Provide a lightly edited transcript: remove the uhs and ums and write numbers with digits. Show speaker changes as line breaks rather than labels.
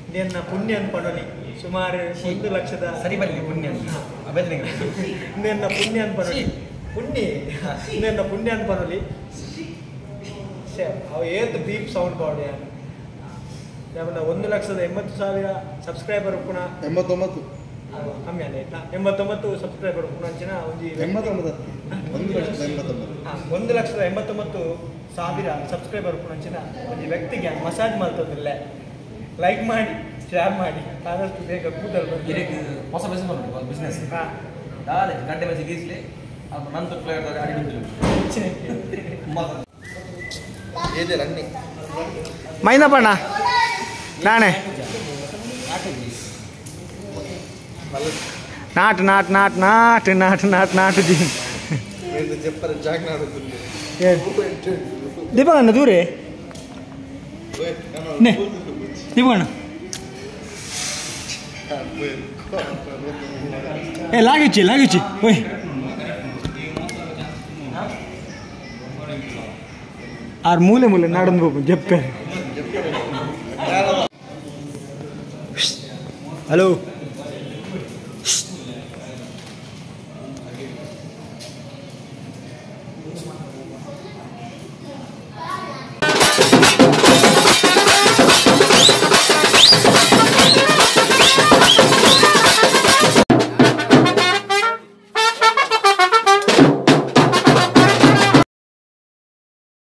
ಇಂದೆನ್ನ ಪುಣ್ಯ ಪಣೋಲಿ ಸುಮಾರು 1 ಲಕ್ಷದ
ಸರಿ ಬರಲಿ ಪುಣ್ಯ
ಇಂದೆನ್ನ ಪುಣ್ಯ ಪಣೋಲಿ ಪುಣ್ಯ ಇಂದೆನ್ನ ಪುಣ್ಯ ಪಣೋಲಿ ಅವು ಏತ್ ಬೀಪ್ ಸೌಂಡ್ ಬಾಡಿ ಯಾವನ್ನ 1,80,000 ಸಬ್ಸ್ಕ್ರೈಬರ್ ಉಪ್ಪುನ
89
ಕಮ್ಮಿ ಅಲ್ಲ ಆಯ್ತಾ 89 ಸಬ್ಸ್ಕ್ರೈಬರ್ ಉಪ್ಪುನ ಅಂಚಿನ ಒಂಜಿ
89
1,89,000 ಸಬ್ಸ್ಕ್ರೈಬರ್ ಉಪ್ಪುನ ಅಂಚಿನ ಒಂಜಿ ವ್ಯಕ್ತಿಗೆ ಮಸಾಜ್ ಮಾಡ್ತದಿಲ್ಲ. ಲೈಕ್ ಮಾಡಿ, ಶೇರ್ ಮಾಡಿ, ಆದಷ್ಟು ಬೇಗ ಕೂದಲು ಬರ್ತದೆ.
ಹೊಸ ಬಿಸ್ನೆಸ್ ಬಿಸ್ನೆಸ್ ದಾಲೆ ಗಡ್ಡೆ ಮಸಿ ಗೀಸ್ಲಿ ನಂತರ ಫ್ಲೇವರ್ ಅಡಿ ಬಿದ್ದಿಲ್ಲ.
ಮೈನಪ್ಪಣ್ಣ ನಾನೇ ನಾಟು ನಾಟು ನಾಟು ನಾಟು ನಾಟು ನಾಟು ನಾಟು ಜಿ ದೀಪಕಣ್ಣ ದೂರೇ ದೀಪಕಣ್ಣ ಏ ಲಾಗಿಚ್ಚಿ ಲಾಗಿಚ್ಚಿ ಓಯ್ ಆರ್ ಮೂಲೆ ಮೂಲೆ ನಾಡನ್ ಬೋಪು ಜಪ್ಪೆ. ಹಲೋ